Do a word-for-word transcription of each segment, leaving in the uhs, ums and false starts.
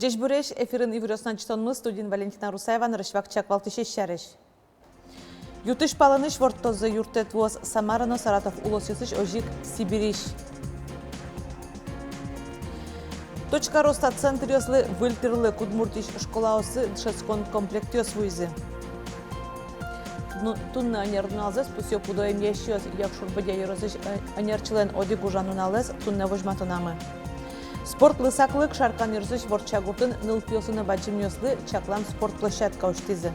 Ӟечбуресь! Эфирын «Иворъёс» но ӝытонмы, студиын Валентина Русаева. Нырысь вакчияк валтӥсез сярысь. Ю тысь палэнысь ворттозы юрттэт вуос Самара но Саратов улосъёсысь, озьы ик Сибирись. «Точка роста» центръёслы выль тӥрлык. Удмуртиысь школаосы дышетскон комплектъёс вуизы. Ну, туннэ ӧнер нуналзэс пусъё пудо эмъясьёс. Якшур-Бӧдья ёросысь, э, ӧнерчилэн одӥг ужан нуналэз туннэ возьматонамы. Спортлы саклык. Шаркан ёросысь Ворча гуртын нылпиослы но бадӟымъёслы чаклам спорт площадка усьтӥзы.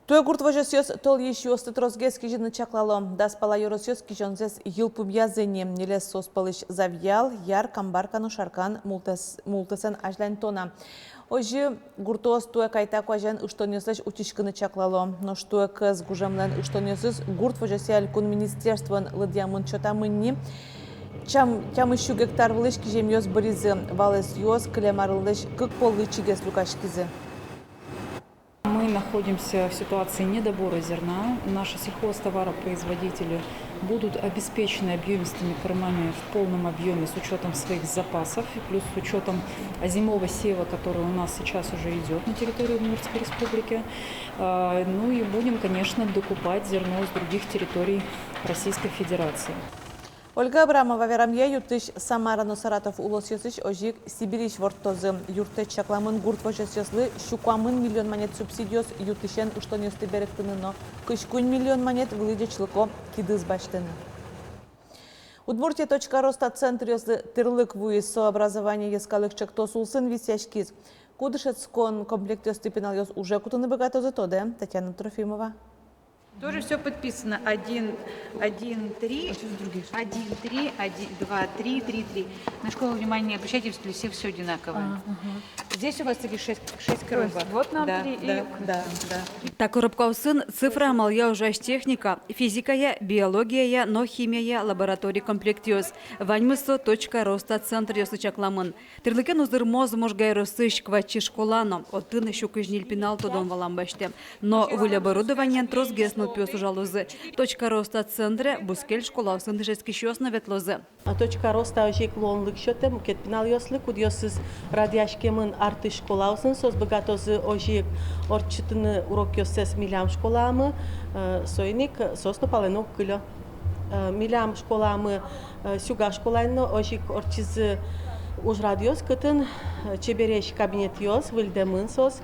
Туэ гурт возёсъёс толйысьёсты тросгес кизьыны чаклало. Дас пала ёросъёс кизёнзэс йылпумъязы ни. Ньылез соос пӧлысь Завьял, Яр, Камбарка но Шаркан, Мултес-, Мултесэн азьланьто на. Озьы гуртоос туэ кайта куазен ыштонъёслэсь утиськыны чаклало. Нош туэ кӧс гужемлэн ыштонъёсыз гурт возёсъя элькун министерствоен лыдъямын чотамын ни. Тям-, тямыс сю гектар вылысь киземъёс быризы. Валэсъёс кылем арынлэсь кык поллы ичигес люкаськизы. Мы находимся в ситуации недобора зерна. Наши сельхозтоваропроизводители будут обеспечены объёмистыми кормами в полном объёме с учётом своих запасов и плюс с учётом озимого сева, который у нас сейчас уже идёт на территории Удмуртской Республики. А, ну и будем, конечно, докупать зерно с других территорий Российской Федерации. Ольга Абрамова верамъя, ю тысь Самара но Саратов улосъёсысь, озьы ик Сибирись ворттозы. Юрттэт чакламын гурт возёсъёслы сю куамын миллион манет субсидиос ю тысен ыштонъёсты берыктыны но кызь куинь миллион манет вылӥ ӟечлыко кидыс басьтыны. Удмуртие «Точка роста» центръёслы тӥрлык вуиз. Со «Образование» йӧскалык ӵектос улсын висъяськиз. Ку дышетскон комплектъёсты пиналъёс уже кутыны быгатозы, тодэ Татьяна Трофимова. Тоже всё подписано. Один, один, три, один, три, один, два, три, три, три. На школу внимания не обращайте, все, все одинаковые. А, мгм. Здесь у вас или шесть, шесть коробок. То есть вот нам три и да, да, да. Та коробкаосын цифра амалъя ужась техника, физикая, биологияя но химияя лабораторий комплектъёс. Ваньмыз со «Точка роста» центръёслы чакламын. Тӥрлыкен узырмоз Можга ёросысь Квачи школа но. Отын сю кызь ньыль пинал тодон-валан басьтэ. Но выль оборудованиен тросгес нылпиос ужалозы. «Точка роста» центре бускель школаосын дышетскисьёс но ветлозы. «Точка роста» озьы ик луонлык сётэ мукет пиналъёслы, кудъёсыз радъяськемын артысь школаосын, соос быгатозы озьы ик ортчытыны урокъёссэс милям школаамы, э, соин ик соос но палэнэ уг кылё. Э, милям школаамы, э, Сюга школаын но озьы ик ортчизы ужрадъёс, кытын, э, чебересь кабинетъёс, выльдэмын соос.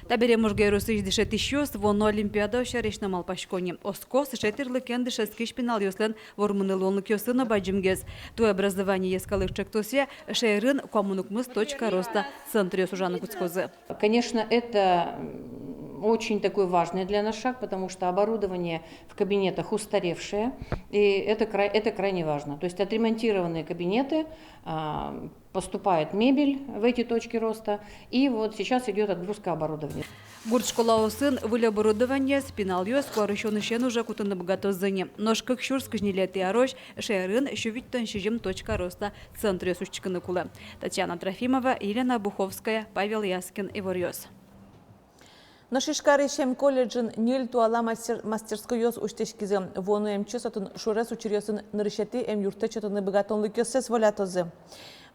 Табере Можга ёросысь дышетӥсьёс вуоно олимпиадаос сярысь но малпасько ни. Оско сыӵе тӥрлыкен дышетскись пиналъёслэн вормыны луонлыкъёссы но бадӟымгес. Туэ «Образование» йӧскалык ӵектосъя шаерын куамын укмыс «Точка роста» центръёс ужаны кутскозы. Конечно, это, м, очень такой важный для нас шаг, потому что оборудование в кабинетах устаревшее, и это кра-, это крайне важно. То есть отремонтированные кабинеты, а, поступает мебель в эти «Точки роста», и вот сейчас идёт отгрузка оборудования. Гурт школаосын выль оборудованиез пиналъёс куарусёнысен уже кутыны быгатозы ни. Нош кык сюрс кызь ньылетӥ арозь шаерын сю витьтон сизьым «Точка роста» центръёс усьтӥськыны кулэ. Татьяна Трофимова, Елена Буховская, Павел Яскин, «Иворъёс». Нош Ижкарысь эм колледжын ньыль туала мастер-, мастерскойёс усьтӥськизы. Вуоно эмчиос отын сюрес учыръёсын нырысетӥ эмъюрттэт сётыны быгатонлыкъёссэс волятозы.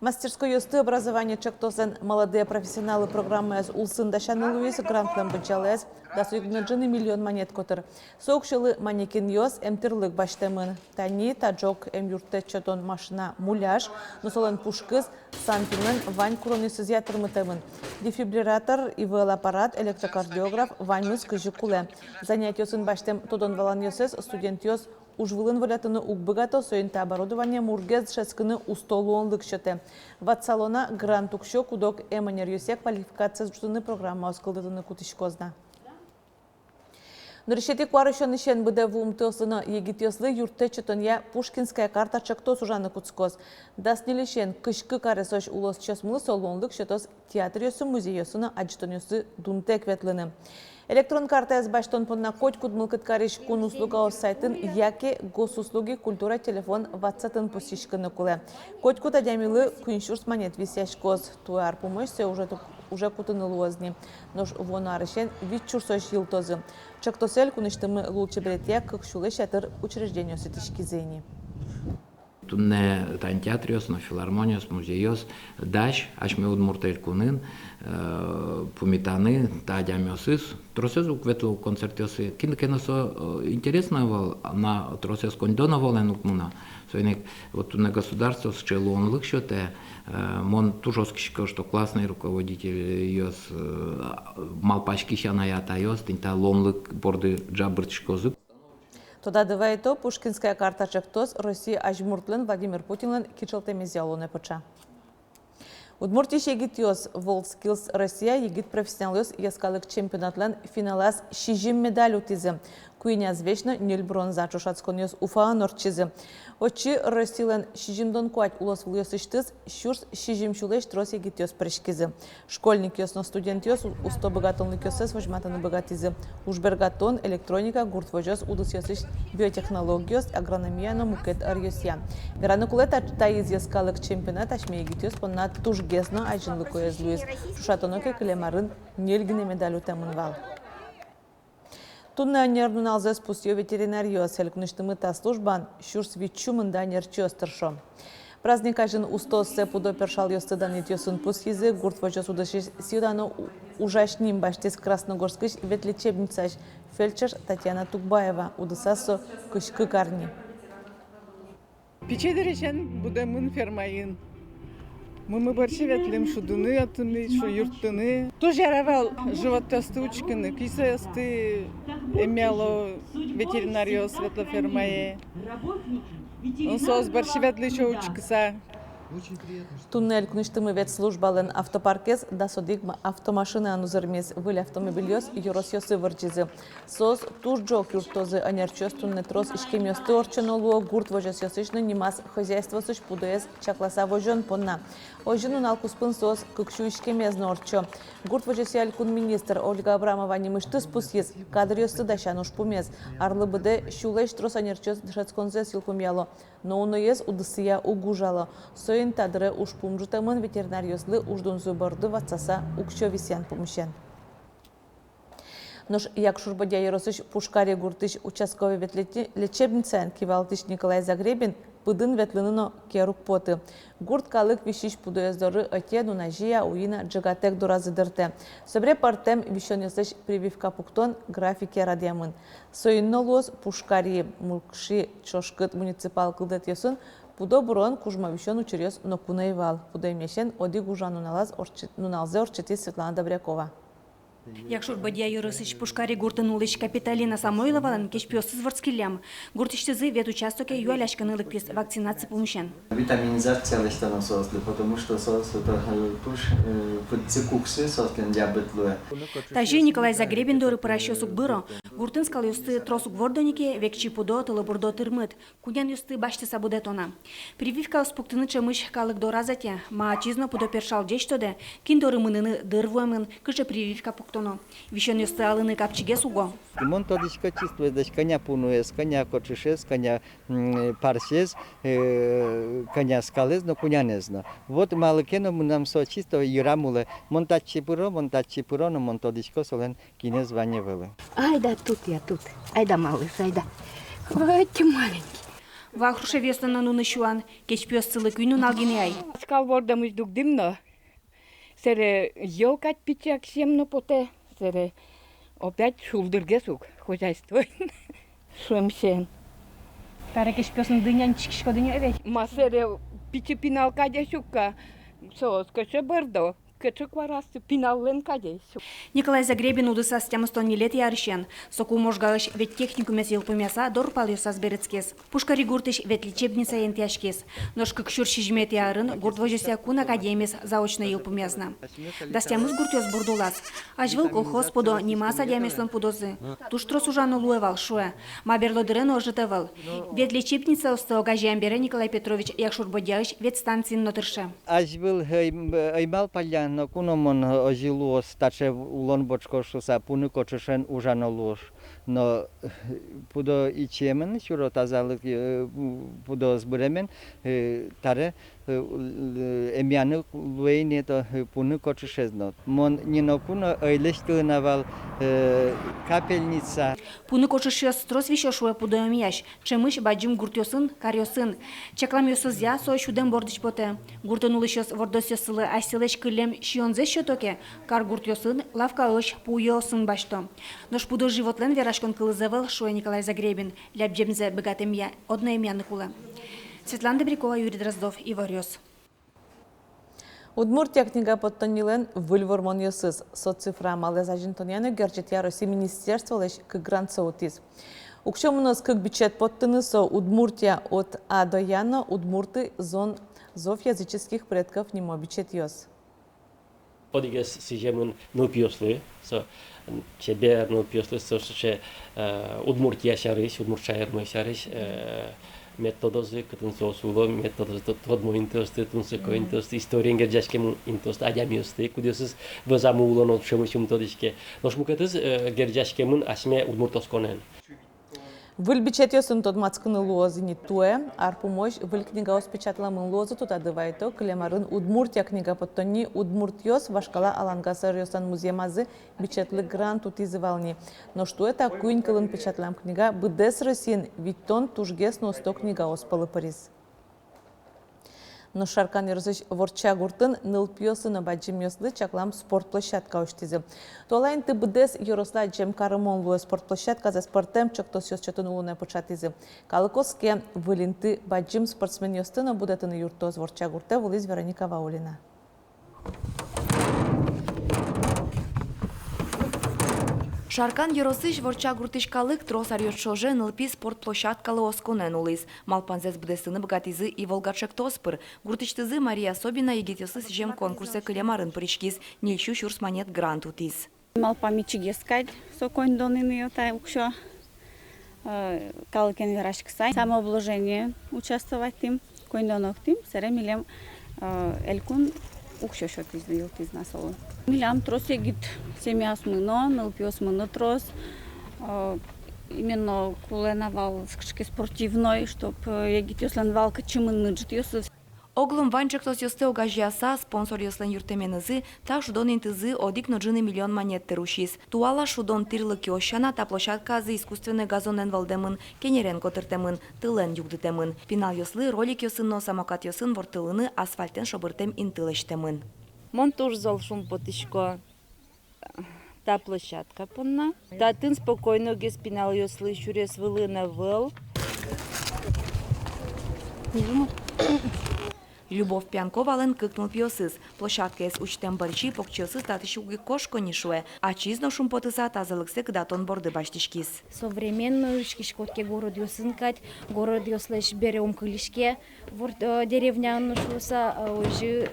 Мастерскойёсты «Образование» ӵектослэн «Молодые профессионалы» программаез улсын дасяны луиз. Грантлэн быдӟалаез дас одӥг но ӝыны миллион манет котыр. Со уксёлы манекенъёс, эмтӥрлык басьтэмын. Тани таӵе ик эмъюрттэт сётон машина «Муляж», но солэн пушкыз Санпинлэн вань куронъёсызъя тырмытэмын. Дефибриллятор, ИВЛ аппарат, электрокардиограф — ваньмыз кызьы кулэ. Занятиосын басьтэм тодон-валанъёссэс студентъёс ужвылын волятыны уг быгато, соин та оборудование мургес дышетскыны усто луонлык сётэ. Ватсало на, грант уксё куд-ог эмӧнеръёсъя квалификациез ӝутыны программаос кылдытыны кутӥськоз на. Нырысетӥ куарусёнысен быдэ вуымтэослы но егитъёслы юрттэт сётонъя «Пушкинская карта» ӵектос ужаны кутскоз. Дас ньыльысен кызь кык аресозь улосчиосмылы со луонлык сётоз театръёсы, музейёсы но адӟытонъёсы дунтэк ветлыны. Электрон картаез басьтон понна котькуд мылкыд карись кун услугаос сайтын яке «Госуслуги», «Культура» телефон ватсатын пусйиськыны кулэ. Котькуд адямилы куинь сюрс манет висъяськоз. Туэ ар пумозь сое уже ту-, уже кутыны луоз ни. Нош вуоно арысен вить сюрсозь йылтозы. Ӵектосэ элькунысьтымы лулчеберетъя кык сюлэсь ятыр учреждениос итӥськизы ини. Туннэ тани театръёс но, филармониос, музейёс дась асьме Удмурт Элькунын, э, пумитаны та адямиосыз. Тросэз уг ветло концертъёсы. Кин ке но со, э, интересно вал, но тросэз коньдон ӧвӧлэн уг мыно. Соин ик вот туннэ государство сыӵе луонлык сётэ, э, мон туж оскисько, что классный руководительёс, э, малпаськись анай-атайёс тӥни та луонлык борды ӝабыртӥськозы. Тодады вайто, Пушкинская карта ӵектос Россия азьмуртлэн Владимир Путинлэн кичӧлтэмезъя улонэ пыӵа. Удмуртиысь егитъёс WorldSkills Россия егит профессионалъёс йӧскалык чемпионатлэн финалаз сизьым медаль утӥзы. Куинь азвесь но ньыль бронза ӵошатсконъёс Уфаын ортчизы. Отчы Россилэн сизьымдон куать улосвылъёсысьтыз сюрс сизьым сюлэсь трос егитъёс пыриськизы. Школьникъёс но студентъёс у-, усто быгатонлыкъёссэс возьматыны быгатӥзы: ужбергатон, электроника, гурт возёс удысъёсысь биотехнологиос, агрономия но мукет ӧръёсъя. Вераны кулэ, та-, таиз йӧскалык чемпионат асьме егитъёс понна тужгес но азинлыкоез луиз. Ӵошатоно ке, кылем арын ньыль гинэ медаль утэмын вал. Туннэ ӧнер нуналзэс пусъё ветеринаръёс. Элькунысьтымы та службаын сюрс вить сю мында ӧнерчиос тыршо. Праздник азьын устооссэ пудо-першалъёсты данъетъёсын пусйизы. Гурт возёс удысысь сӥё-дано у-, ужась ним басьтӥз Красногорскысь ветлечебницаысь фельдшер Татьяна Тугбаева. Удысаз со кызь кык арни. Пичи дырысен будэмын фермаын. Мӥ, мӥ бӧрсьы ветлӥм шудыны, отын шу-, юрттыны. Туж яра вал животъёсты учкыны, кисьёсты эмъяло ветеринаръёс, ветло фермае. Соос бӧрсьы ветлӥ ещё учкыса. Туннэ элькунысьтымы ветслужбалэн автопаркез дас одӥг ма-, автомашинаен узырмиз. Выль автомобильёс ёросъёсы вырӟизы. Соос туж ӝог юрттозы. Ӧнерчиос туннэ трос иськемъёсты ортчоно луо гурт возёсъёсысь но нимаз хозяйствоосысь пудоез чакласа возён понна. Озьы нунал куспын соос кык сю иськемез но ортчо. Гурт возёсъя элькун министр Ольга Абрамова нимысьтыз пусйиз: кадръёсты дасян ужпумез. Арлы быдэ сюлэсь трос ӧнерчиос дышетсконзэс йылпумъяло, но уноез удысъя уг ужало. Соин та дыре ужпум ӝутэмын ветеринаръёслы уждунзы борды ватсаса уксё висъян пумысен. Нош Якшур-Бӧдья ёросысь Пушкари гуртысь участковой ветлече-, лечебницаын кивалтӥсь Николай Загребин пыдын ветлыны но кер уг поты. Гурт калык висись пудоез доры ӧте, нуназея, уина, ӝегатэк доразы дыртэ. Собере пӧртэм висёнъёслэсь прививка пуктон графике радъямын. Соин но луоз: Пушкари, Мукши, Чошкыт муниципал кылдытэтъёсын пудо быроын кужмо висён учыръёс ноку но ӧй вал. Пудо эмъясен одӥг ужан нуналаз ортчы-, нуналзэ ортчытӥз Светлана Добрякова. Якшур-Бӧдья ёросысь Пушкари гуртын улӥсь Капитолина Самойловалэн кеч пиосыз вордскиллям. Гуртысьтызы ветучастоке юалляськыны лыктӥз вакцинаци пумысен. Витаминизация лэсьтоно соослы, потому что соос, э, туж, э, пыдзы куксы, соослэн диабет луэ. Тазьы Николай Загребин доры пырасьёс уг быро. Гуртын скалъёсты трос уг вордо ни ке, векчи пудо тылобурдо тырмыт. Кунянъёсты басьтыса будэтоно. Прививкаос пуктыны ӵемысь калык дораз ӧте. Ма ачиз но пудо-першал ӟеч тодэ, кин доры мыныны дыр вуэмын, кыӵе прививка пуктоно. Висёнъёсты алыны капчигес уго. Мон тодӥсько чисто, дась, кӧня пуныез, кӧня кочышез, кӧня, м, парсез, э, кӧня скалэз но, кунянэз но. Вот малы ке но мынам со чисто йырам улэ. Мон татчы пыро, мон татчы пыро но, мон тодӥсько солэн кинэз вань-а, ӧвӧл-а. Айда тут я, тут. Айда, малыш, айда. Ой, ты маленький. Вал хрушевъёслы но нуны сюан, кеч пиослы куинь нунал гинэ ай. Скал вордэмысь дугдӥм но, сэре йӧл кадь пичи аксием но потэ, сэре опять шулдыргес ук хозяйство. Шуэмсен. Таре кеч пиослы дыня нянчиськоды ни ведь. Ма, сэре пичи пинал кадесь ук ка, соос кыӵе бӧрдо. Кыӵе куаразы пиналлэн кадесь. Николай Загребин удысаз тямыстон ньылетӥ арысен. Соку Можгаысь веттехникумез йылпумъяса, дорпалъёсаз берытскиз. Пушкари гуртысь ветлечебницае интыяськиз. Нош кык сюрс сизьыметӥ арын гурт возёсъя кун академиез заочно йылпумъяз на. Дас тямыс гуртъёс борды улаз. Азьвыл колхоз пудо нимаз адямиослэн пудозы. Туж трос ужано луэ вал, шуэ. Ма, берло дыре но ӧжыт ӧвӧл. Ветлечебницаосты огазеям бере Николай Петрович Якшур-Бӧдьяысь ветстанциын но тырше. Азьвыл ӧй, ӧй малпалля, ноку но мон озьы луоз, таӵе улон ветлӥськоз шуыса, пуны кочышен ужано луоз. Но пудо ичиемын, сюро тазалык, э, пудоос быремен, э, таре Э, л-, эмъяны луэ ини, это, э, пуны кочышез но. Мон ни ноку но ӧй лэсьтылы на вал, э, капельница. Пуны кочышъёс трос висё, шуэ пудо эмъясь, ӵемысь бадӟым гуртъёсын, каръёсын. Чакламъёсызъя, со сюдэм бордысь потэ. Гуртын улӥсьёс вордосъёссылы асьсэлэсь кылем сиёнзэс сёто ке, кар гуртъёсын лавкаозь пуёсын басьто. Нош пудо животлэн вераськон кылыз ӧвӧл, шуэ Николай Загребин. Лябӟемзэ быгатэмъя одно эмъяны кулэ. Светлана Добрякова, Юрий Дроздов, «Иворъёс». «Удмуртия» книга поттоннилэн выль вормонъёсыз. Социфра амалэз азинтонъя но герӟетъя Россиысь министерстволэсь кык грант со утӥз. Уксё мыноз кык бичет поттыны, со «Удмуртия от А до Я» но «Удмурты зон зов языческих предков» нимо бичетъёс. Одӥгез сӥземын нылпиослы, со, м, чебер нылпиослы, со сыӵе, э, Удмуртия сярысь, удмурт шаермы сярысь, э, мед тодозы, кытын соос уло, мед тодозы, тод-, тодмо интыосты, тунсыко интыосты, историен герӟаськем интыосты, адямиосты, кудъёсыз вӧзамы уло но ӵемысь ум тодӥське. Нош мукетыз, э, герӟаськемын асьме удмурт осконэн. Выль бичетъёсын тодматскыны луоз ини туэ. Ар пумозь выль книгаос печатламын луозы, тодады вайто кылем арын «Удмуртия» книга поттонни удмуртъёс вашкала Алангас ёрослэн музъемазы бичетлы грант утӥзы вал ни. Нош туэ та куинь кылын печатлам книга быдэс Россиын витьтон тужгес но усто книгаос пӧлы пыриз. Нош Шаркан ёросысь Ворча гуртын нылпиослы но бадӟымъёслы чаклам спорт площадка усьтӥзы. Туала инты быдэс ёросла адӟем карымон луэ. Спорт площадказэс пӧртэм чактосъёс сётыны улонэ пыӵатӥзы. Калык оске, выль инты бадӟым спортсменъёсты но будэтыны юрттоз. Ворча гуртэ вуылӥз Вероника Ваулина. Шаркан ёросысь Ворча гуртысь калык трос аръёс ӵоже нылпи спорт площадкалы осконэн улӥз. Малпанзэс быдэстыны быгатӥзы «Иволга» чектос пыр. Гуртысьтызы Мария Собина егитъёслы сӥзем конкурсэ кылем арын пыриськиз, ньыль сю сюрс манет грант утӥз. Малпам ичигес кадь со коньдонын ини та уксё, э, калыкен вераськыса, самообложение участвовать тӥм, коньдон октӥм, сэре милем, э, элькун уксё сётӥз, йылтӥз на солы. Милям трос егит семьяосмы но, нылпиосмы но трос, э, именно кулэ на вал кыӵе ке спортивной, чтоб, э, егитъёслэн вал кытчы мыныны ӝытъёсыз. Оглом вань чектосъёсты огазеяса, спонсоръёслэн юрттэменызы та шудон интызы одӥг но ӝыны миллион манет тыр усиз. Туала шудон тӥрлыкъёс сяна, та площадказы искусственной газонэн вӧлдэмын, кенерен котыртэмын, тылэн югдытэмын. Пиналъёслы роликъёсын но самокатъёсын ворттылыны асфальтэн шобыртэм инты лэсьтэмын. Мон туж зол шумпотӥсько та площадка понна. Татын спокойногес пиналъёслы сюрес вылын ӧвӧл. Любовь Пьянковалэн кык нылпиосыз. Площадкаез усьтэм бӧрсьы покчиосыз татысь уг ик кошко ни, шуэ. Ачиз но шумпотыса тазалыксэ кыдатон борды басьтӥськиз. Современной учкиськод ке городъёсын кадь, городъёслэсь бере ум кылиське, ворт-, э, деревняын но шуыса, э, озьы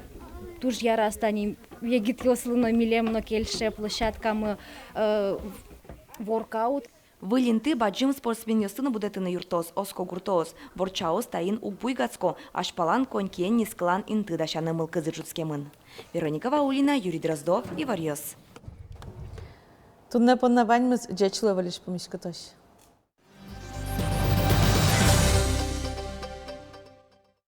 туж яраз тани егитъёслы но, милем но кельше площадкамы, э, воркаут. Выль инты бадӟым спортсменъёсты но будэтыны юрттоз, оско гуртоос. Ворчаос таин уг буйгатско, азьпалан конькиен нискылан инты дасяны мылкыдзы ӝутскемын. Вероника Ваулина, Юрий Дроздов, Иворъёс. Туннэ понна ваньмыз. Ӟеч луэ, выльысь пумиськытозь.